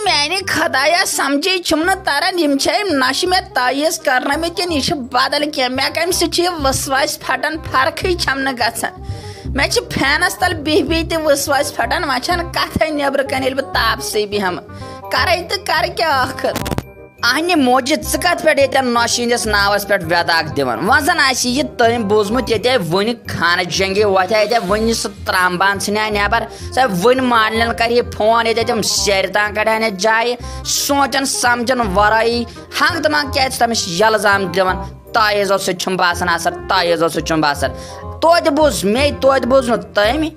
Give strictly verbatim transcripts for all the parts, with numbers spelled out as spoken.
میانہِ خۄدایا، سمجھے چھُم نہٕ تران، یِم چھا یِم نشہِ مےٚ تعویٖذ کرنٲومٕتۍ کِنہٕ یہِ چھُ بدل کینٛہہ؟ مےٚ کمہِ سۭتۍ چھُ یہِ وسواس پھٹان، فرقٕے چھم نہٕ گژھان۔ مےٚ چھِ فینس تل بِہِتھ بِہِتھ تہِ وسواس پھٹان، وۄنۍ چھنہٕ کتھے نیبرٕ کنہِ ییٚلہِ بہٕ تاپسٕے بیٚہمہٕ۔ کرے تہٕ کرٕ کیٛاہ ٲخٕر؟ اہنہِ موجہِ، ژٕ کتھ پٮ۪ٹھ ییٚتٮ۪ن نۄشہِ ہٕنٛدِس ناوس پٮ۪ٹھ وٮ۪داکھ دِوان؟ وۄنۍ زن آسہِ یہِ تٔمۍ بوٗزمُت، ییٚتہِ وُنہِ خانہٕ جنگی وۄتھِ، ییٚتہِ وُنہِ سُہ ترامبان ژھٕنہِ ہا نٮ۪بر، سۄ وُنہِ مالنٮ۪ن کرِ یہِ فون، ییٚتہِ تِم سیرِ تام کڑِ ہا نہ جایہِ۔ سونچن سمجھن ورٲیی ہنگ تہٕ منگ کیازِ چھِ تٔمِس یہِ الزام دِوان؟ تعویذو سۭتۍ چھُم باسان اثر، تعویذو سۭتۍ چھُم باسان۔ توتہِ بوٗز مے، توتہِ بوٗز نہٕ تٔمۍ۔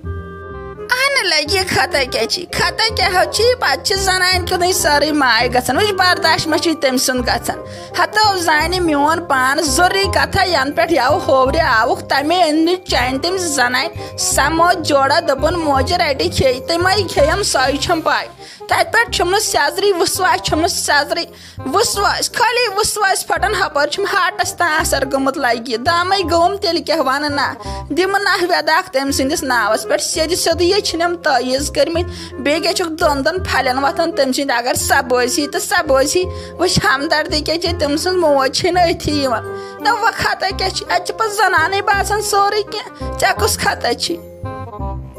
اہنہٕ لگہِ، خطا کیٛاہ چھی؟ خطا کیٛاہ ہو چھی؟ پتہٕ چھِ زنانہِ کیُتھُے سٲرٕے ماے گژھان۔ وٕچھ، برداش ما چھُے تٔمۍ سُنٛد گژھان؟ ہتو زانہِ میون پان ضروٗری کتھا، ینہٕ پٮ۪ٹھ یَوٕ ہوورِ آوُکھ، تمے أنۍ نہٕ چانہِ تٔمۍ زنانہِ سمو جوڑا، دوٚپُن، موجہِ رٹہِ کھیٚیہِ، تِمے کھیٚیم، سۄے چھم پاے۔ تتہِ پٮ۪ٹھ چھُم نہٕ سیزرٕے، وسواس چھُم نہٕ سیزرٕے۔ وسواس، خٲلی وسواس پھٹان، ہپٲرۍ چھُم ہارٹس تام اثر گوٚمُت لگہِ۔ دامے گوٚوُم، تیٚلہِ کیٛاہ ونہٕ نا؟ دِمہٕ ناہ وٮ۪داکھ تٔمۍ سٕنٛدِس ناوس پٮ۪ٹھ، سیٚدِ سیوٚدُے یے چھِنم تعویٖذ کٔرمٕتۍ۔ بیٚیہِ کیٛاہ چھُکھ دۄن دۄن پھلٮ۪ن وۄتھان تٔمۍ سٕنٛدِ؟ اگر سۄ بوزِ ہی تہٕ سۄ بوزِ ہی۔ وٕچھ، ہمدردی کیٛاہ چھے؟ تٔمۍ سٕنٛز موج چھے نہٕ أتھی یِوان۔ نہ وۄنۍ خطا کیٛاہ چھِ؟ اتہِ چھِ پتہٕ زنانے باسان سورُے کینٛہہ۔ ژےٚ کُس خطا چھی؟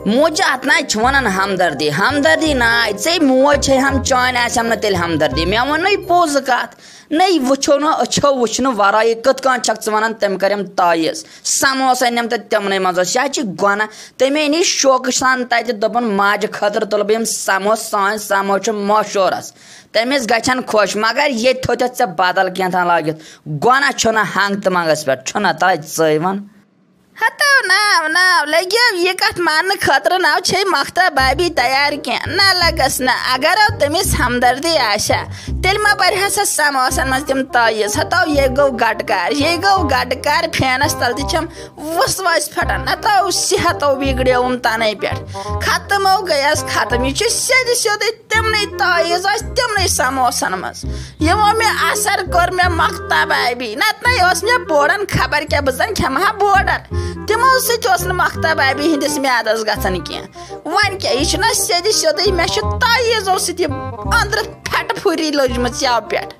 موجہِ، اتھ ناے چھِ ونان ہمدردی۔ ہمدردی ناے، ژے موج چھے ہم چٲنۍ آسٮ۪م نہٕ تیٚلہِ ہمدردی۔ مےٚ ووٚنُے پوٚز کتھ۔ نٔے وٕچھو نہٕ أچھو وٕچھنہٕ ورٲیی کِتھ کٔنۍ چھکھ ژٕ ونان تٔمۍ کٔرِم تعویٖذ؟ سموسہٕ أنِم تہٕ تِمنٕے منٛز اوس۔ یہِ ہا چھِ گۄناہ۔ تٔمۍ أنی شوقہٕ سان تتہِ، دوٚپُن، ماجہِ خٲطرٕ تُلہٕ بہٕ یِم سموسہٕ، سٲنۍ سموسہٕ چھِ مشہوٗرس۔ تٔمِس گژھن خۄش، مگر ییٚتہِ تھوٚو تتھ ژےٚ بدل کینٛہہ تام لٲگِتھ۔ گۄناہ چھُنہٕ ہنگ تہٕ منگس پٮ۪ٹھ، چھُنہ تۄہہِ ژٲے ون؟ ہتو ناو، ناو لگیو یہِ کتھ ماننہٕ خٲطرٕ، ناو چھے مختا بابی تیار کینٛہہ۔ نہ لگس نہ، اگر او تٔمِس ہمدردی آسہِ ہا، تیٚلہِ ما برِ ہا سۄ سموسن منٛز تِم تعویٖذ؟ ہتو یے گوٚو گٹہٕ کار، یے گوٚو گٹہٕ کار، فینس تل تہِ چھم وسواس پھٹان۔ نتو صحتو بگڑیوم تنے پٮ۪ٹھ، ختم او گٔیس ختم۔ یہِ چھُ سیٚدِ سیوٚدُے تِمنٕے تعویٖذ آسہِ تِمنٕے سموسن منٛز، یِمو مےٚ اثر کوٚر مےٚ مختا بابی۔ نتہٕ نے اوس مےٚ بوڑن خبر کیٛاہ، بہٕ زن کھٮ۪مہٕ ہا بوڑر۔ تِمو سۭتۍ اوس نہٕ مختا بابی ہٕنٛدِس میادس گژھان کینٛہہ۔ وۄنۍ کیٛاہ، یہِ چھُنہ سیٚدِ سیوٚدُے، مےٚ چھُ تعویٖذو سۭتۍ یہِ أنٛدرٕ پھٹہٕ پھُری لٔجمٕژ یَوٕ پٮ۪ٹھ۔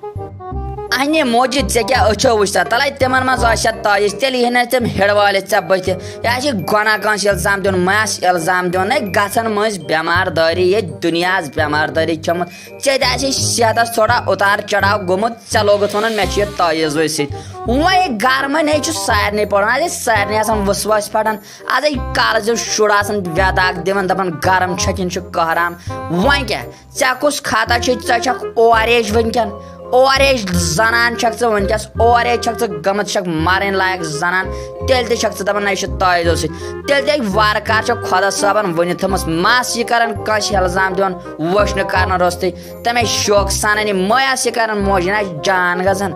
اہنہِ موجہِ، ژےٚ کیٛاہ أچھو وٕچھتھ؟ تلے تِمن منٛز آسہِ ہا تعویٖذ، تیٚلہِ یی نہٕ تِم ہِڑوٲلِتھ ژےٚ بٕتھِ۔ یہِ ہا چھِ گۄناہ کٲنٛسہِ الزام دیُن، مس الزام دیُن۔ ہے، گژھن مٔنٛزۍ بٮ۪مار دٲری، ییٚتہِ دُنیاہس بٮ۪مار دٲری کھیوٚمُت۔ ژےٚ تہِ آسہِ صحتس تھوڑا اُتار چڑاو گوٚمُت، ژےٚ لوگُتھ ونُن مےٚ چھُ یہِ تعویٖذ وٲے سۭتۍ۔ وۄنۍ گرمن ہے چھُ سارنٕے پڑان، اَتہِ سارنٕے آسان وسواس پھٹان، اَتہِ کالہٕ زیو شُر آسان وٮ۪داکھ دِوان، دپان گرم چھکھ، یِم چھِ قہرام۔ وۄنۍ کیٛاہ، ژےٚ کُس خطا چھُے؟ ژےٚ چھکھ اورے وٕنکٮ۪ن، اورے زنان چھکھ ژٕ وٕنکٮ۪س، اورے چھکھ ژٕ گٔمٕژ، چھکھ مرٕنۍ لایق زنان۔ تیٚلہِ تہِ چھکھ ژٕ دپان نہ، یہِ چھُ تعویٖذو سۭتۍ۔ تیٚلہِ تہِ وارٕ کار چھکھ خۄدا صٲبن ؤنِتھ تھٲومٕژ، مس یہِ کران کٲنٛسہِ الزام دِوان وٕچھنہٕ کرنہٕ روٚستُے۔ تمے شوقہٕ سان یہِ مٲے آسہِ یہِ کران موجہِ، نہ جان گژھان۔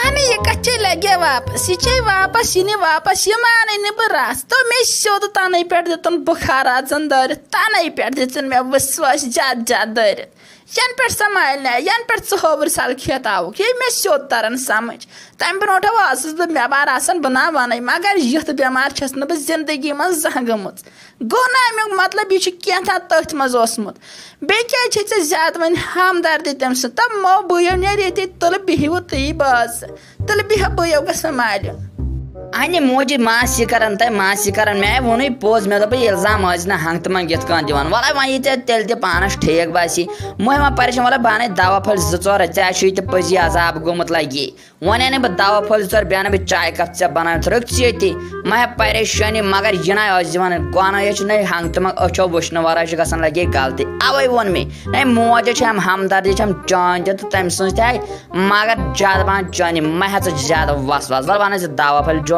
اہنہِ، یہِ کتھ چھے لگے واپس، یہِ چھے واپس، یہِ نہٕ واپس، یہِ مانے نہٕ بہٕ رژھ۔ تو مےٚ سیوٚد تنے پٮ۪ٹھ دِتُن بُخارات زن دٲرِتھ، تنے پٮ۪ٹھ دِژٕن مےٚ وسواس زیادٕ زیادٕ دٲرِتھ۔ ینہٕ پٮ۪ٹھ سۄ مالنہِ آیہِ، ینہٕ پٮ۪ٹھ ژٕ ہوٚوُر سلکھیت آوُکھ، یہِ مےٚ سیوٚد تران سمجھ۔ تمہِ برونٛٹھ ہا ٲسٕس بہٕ بٮ۪مار آسان، بہٕ نا ونَے، مگر یُتھ بٮ۪مار چھَس نہٕ بہٕ زندگی منٛز زانٛہہ گٔمٕژ۔ گوٚو نہٕ امیُک مطلب یہِ چھُ کینٛہہ تام تٔتھۍ منٛز اوسمُت۔ بیٚیہِ کیٛازِ چھے ژےٚ زیادٕ وۄنۍ ہمدردی تٔمۍ سٕنٛز؟ تہٕ مو بٕیو نیرِ ییٚتی، تُلہٕ بِہِو تُہی بٲژ۔ تُلہٕ بِہِو بٕیو گژھٕ مالیُن۔ اَنہِ موجی ماس یہِ کران تہٕ ماس یہِ کران۔ مےٚ ووٚنُے پوٚز، مےٚ دوٚپُے الزام ٲسۍ نہٕ ہنٛگ تہٕ منٛگ یِتھ کٔنۍ دِوان۔ وَلہٕ وۄنۍ یہِ ژےٚ تیٚلہِ تہِ پانَس ٹھیٖک باسی، مٔہ ما پریشان، وَلہٕ بہٕ اَنَے دوا پھٔلۍ زٕ ژور، ژےٚ چھُے تہِ پٔزی عذاب گوٚمُت لگی۔ وۄنۍ اَنَے بہٕ دوا پھٔلۍ زٕ ژور، بیٚیہِ اَنَے بہٕ چاے کپ ژےٚ بنٲوِتھ، رُک ژٕ ییٚتی، مہ ہےٚ پریشٲنی۔ مگر یہِ نَے ٲسۍ دِوان، گۄناہ یہِ چھُ نَے ہنٛگ تہٕ منٛگ أچھو وٕچھنہٕ ورٲے چھُ گژھان لگے غلطی۔ اَوَے ووٚن مےٚ، نَے موج چھِ ہم ہمدردی چھِ ہم چٲنۍ تہِ تہٕ تٔمۍ سٕنٛز تہِ ہے، مگر زیادٕ پَہَن چٲنی، مہ ہےٚ ژٕ زیادٕ وس وس، وَلہٕ وَنَے ژٕ دوا پھٔلۍ جوڑا۔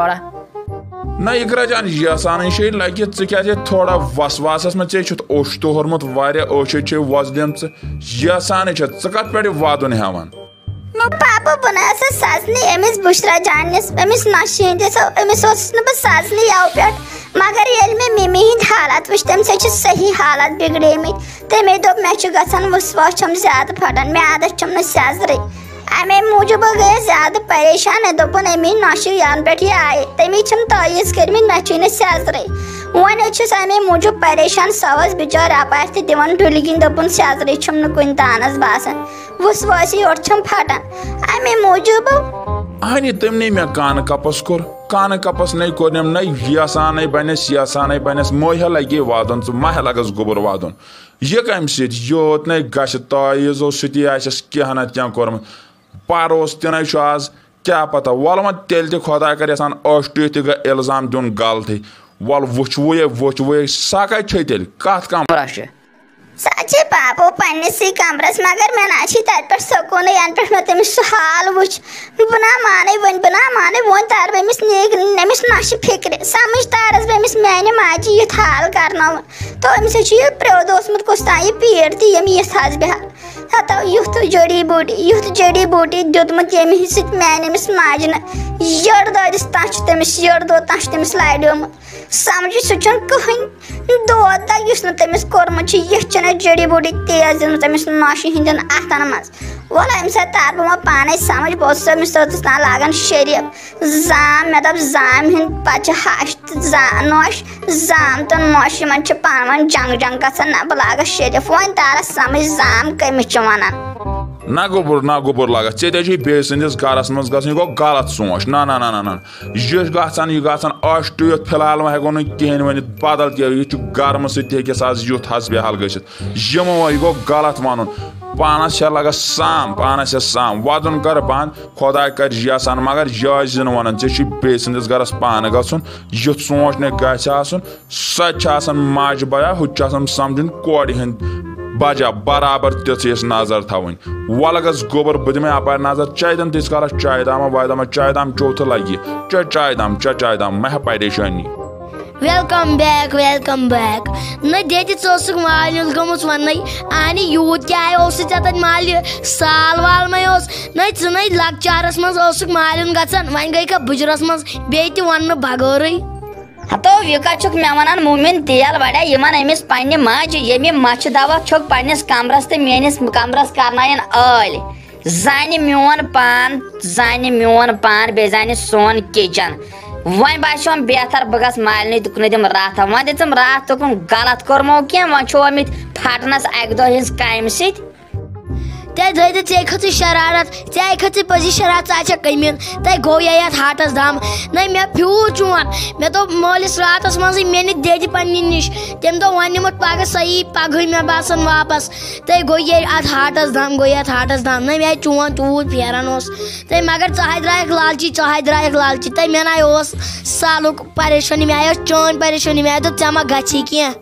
نہ اقرا جان، یژھانٕے چھے لگہِ، ژٕ کیازِ تھوڑا وسواسس منٛز؟ ژےٚ چھُتھ اوٚش تہٕ ہورمُت واریاہ، أچھے چھے وۄزلیم ژٕ۔ یژھانٕے چھےٚ، ژٕ کتھ پٮ۪ٹھ یہِ وادُن ہٮ۪وان؟ نہ پاپا، بہٕ نہ ٲسٕس سزنٕے أمِس بشرا جانس، أمِس نۄشہِ ہٕنٛدِس، أمِس اوسُس نہٕ بہٕ سزنٕے یَوٕ پٮ۪ٹھ۔ مگر ییٚلہِ مےٚ مِمی ہٕنٛدۍ حالت وٕچھ، تٔمۍ سۭتۍ چھِ صحیح حالت بگڑیمٕتۍ۔ تٔمۍ دوٚپ، مےٚ چھُ گژھان وسواس چھُم زیادٕ پھٹان، میادس چھُم نہٕ سیزرٕے۔ اَمے موٗجوٗب گٔیَس زیادٕ پریشان۔ دوٚپُن، أمی نۄشہِ ینہٕ پٮ۪ٹھ یہِ آیہِ، تٔمی چھِم تعویٖذ کٔرمٕتۍ، مےٚ چھُے نہٕ سیزرٕے۔ وۄنۍ حظ چھُس اَمے موٗجوٗب پریشان، سۄ ٲس بِچٲر اَپارِ تہِ دِوان ڈُلۍ گِنٛدۍ، دوٚپُن سیٚزرٕے چھُم نہٕ کُنہِ تانَس باسان، وُژھ وٲسی یورٕ چھَم پھٹان۔ اَمے موٗجوٗب۔ اہنہِ تٔمۍ نے مےٚ کانہٕ کپس کوٚر، کانہٕ کپس نے کوٚرنم نے یژھانے بنس، یژھانے بنس، موہے لگے وادُن، ژٕ ماہے لگس گوٚبُر وادُن۔ یہِ کمہِ سۭتۍ؟ یوت نے گژھِ، تعویذو سۭتی آسٮ۪س کینٛہہ نتہٕ کینٛہہ کوٚرمُت۔ پر اوس تِنَے چھُ آز، کیٛاہ پتہ۔ وَلہٕ وۄنۍ تیٚلہِ تہِ خۄداے کَرِ یَژھان، ٲٹھٹُے تہِ گٔے اِلزام دیُن غلطٕے۔ وَلہٕ وٕچھوٕے، وٕچھوٕے، سۄ کَتہِ چھے تیٚلہِ؟ کَتھ کَمرَس چھِ؟ سۄ چھے پاپو پننِسٕے کمرس، مگر مےٚ نہ چھُے تتہِ پٮ۪ٹھ سکوٗنٕے، ینہٕ پٮ۪ٹھ مےٚ تٔمِس سُہ حال وُچھ۔ بہٕ نہ مانے وۄنۍ، بہٕ نہ مانے وۄنۍ، تر بہٕ أمِس نیک، أمِس نہ چھِ فکرِ، سمجھ ترس بہٕ أمِس میانہِ ماجہِ یُتھ حال کرناوُن۔ تو أمِس حظ چھُ یہِ پرٛو دوسمُت کُس تام یہِ پیٖر تہِ، ییٚمۍ یِژھ حظ بہٕ ہا۔ ہتو یُتھ جڑی بوٗٹی، یُتھ جڑی بوٗٹی دیُتمُت، ییٚمہِ سۭتۍ میانہِ أمِس ماجہِ نہٕ یٔڑ دٲدِس تام چھُ تٔمِس، یٔڑ دۄد تام چھُ تٔمِس لڑیومُت۔ سمجھِ سُہ چھُنہٕ کٕہٕنۍ دود دگ یُس نہٕ تٔمِس کوٚرمُت چھُ، یِتھ چھُنہٕ جڑی بوٗٹی تیز دِژمٕژ أمِس نۄشہِ ہٕنٛدٮ۪ن اَتھن منٛز۔ وَلہٕ اَمہِ سۭتۍ تار بہٕ وۄنۍ پانَے سمجھ، بہٕ اوسُس أمِس سۭتۍ تام لاگان شریٖف زام، مےٚ دوٚپ زامہِ ہٕنٛدۍ پَتہٕ چھِ ہَش تہٕ زا-، نۄش، زام تہٕ نۄش یِمَن چھِ پانہٕ ؤنۍ جنٛگ جنٛگ گژھان، نہ بہٕ لاگَس شریٖف۔ وۄنۍ تارَس سمجھ زام کٔمِس چھِ وَنان۔ نہ گوٚبُر، نہ گوٚبُر لاگَس، ژےٚ تہِ چھُے بیٚیہِ سٕنٛدِس گَرَس منٛز گژھُن، یہِ گوٚو غلط سونٛچ۔ نہ، نہ، نہ، نہ، نہ۔ یہِ چھُ گژھان، یہِ گژھان، آ، ٹُیِتھ فی الحال وۄنۍ ہٮ۪کو نہٕ کِہیٖنۍ ؤنِتھ، بدل کینٛہہ، یہِ چھُ گرمہٕ سۭتۍ تہِ ہیٚکہِ سا آز یُتھ حسبِ حال گٔژھِتھ۔ یِمو وۄنۍ، یہِ گوٚو غلط وَنُن۔ پانَس چھےٚ لگان سام، پانَس چھےٚ سام، وَدُن کر بنٛد، خۄداے کر یَژھان، مگر یہِ ٲسۍ زِ نہٕ وَنان، ژےٚ چھُے بیٚیہِ سٕنٛدِس گرَس پانہٕ گژھُن، یُتھ سونٛچ نہٕ گژھِ آسُن، سۄ تہِ چھِ آسان ماجہِ بیا، ہُہ تہِ چھُ آسان سمجھُن کورِ ہٕنٛدۍ بجا، برابر تِژھٕے یۄس نظر تھاوٕنۍ۔ وَلہٕ گژھ گوٚبُر، بہٕ دِمے اپارِ نظر، چایہِ دام تیٖتِس کالس چایہِ دامہ، وایہِ دامہ چایہِ دام چوٚو تہٕ لگہِ۔ چےٚ چایہِ دام، چےٚ چایہِ دام، مہ ہےٚ پریشٲنی۔ Welcome back, welcome back. نہ دٮ۪دِ ژٕ اوسُکھ مالہِ ہُنٛد گٔمٕژ وننَے، اہنہِ یوٗت کیٛاہ اوسُے ژےٚ تَتہِ مالہِ؟ سال وال مَے اوس؟ نہ ژٕ نَے لۄکچارَس منٛز اوسُکھ مالہِ ہُنٛد گژھان، وۄنۍ گٔے کھا بُجرَس منٛز بیٚیہِ تہِ وننہٕ بغٲرٕے؟ ہتو، یہِ کتھ چھُکھ مےٚ ونان مومن تیل وڑیا، یِمن أمِس پننہِ ماجہِ، ییٚمہِ مچھِ دوا چھوٚک پننِس کمرس تہٕ میٲنِس کمرس کرناین ٲلۍ۔ زانہِ میون پان، زانہِ میون پان، بیٚیہِ زانہِ سون کچن۔ وۄنۍ باسیوم بہتر بہٕ گژھٕ مالنہِ تُکنہٕ دِم راتھا۔ وۄنۍ دِژٕم راتھ تُکُن، غلط کوٚرمو کینٛہہ، وۄنۍ چھُ آمٕتۍ پھٹنس اکہِ دۄہ ہٕنٛز کامہِ سۭتۍ۔ تیٚلہِ تھٲے تہٕ ژےٚ کھٔژٕے شرارت، ژےٚ کھٔژٕے پٔزی شرارت، ژٕ آسکھ کٔمیٖن۔ تۄہہِ گوٚو یا یتھ ہاٹس دم؟ نہ، مےٚ پھیوٗر چون۔ مےٚ دوٚپ مٲلِس راتس منٛزٕے مےٚ نہِ دٮ۪دِ پننہِ نِش۔ تٔمۍ دوٚپ وۄنۍ نِمُت پگاہ صحیح، پگہٕے مےٚ باسان واپس۔ تۄہہِ گوٚو ییٚلہِ اتھ ہاٹس دم، گوٚو یتھ ہاٹس دم۔ نہ، مےٚ چون تیوٗت پھیران اوس۔ تہٕ مگر ژٕ ہاے درٛایکھ لالچی، ژٕ ہاے درٛایکھ لالچی۔ تۄہہِ مےٚ ناے اوس سالُک پریشٲنی، مےٚ آے ٲس چٲنۍ پریشٲنی، مےٚ دوٚپ ژےٚ ما گژھی کینٛہہ۔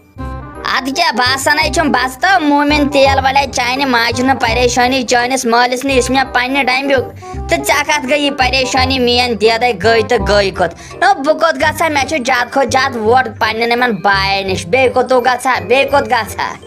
ادٕ کیٛاہ، باسان ہے چھُم بس تہٕ مومن تیل وڑے چانہِ ماجہِ نہٕ پریشٲنی، چٲنِس مٲلِس نہٕ، یُس مےٚ پننہِ ڈمبیُک۔ تہٕ ژےٚ کتھ گٔیی پریشٲنی؟ میٲنۍ دیدے گٔے تہٕ گٔے کوٚت؟ نہ، بہٕ کوٚت گژھٕ ہا؟ مےٚ چھُ زیادٕ کھۄتہٕ زیادٕ ووٹ پننٮ۪ن یِمن باین نِش۔ بیٚیہِ کوٚت گژھٕ ہا؟ بیٚیہِ کوٚت گژھٕ ہا؟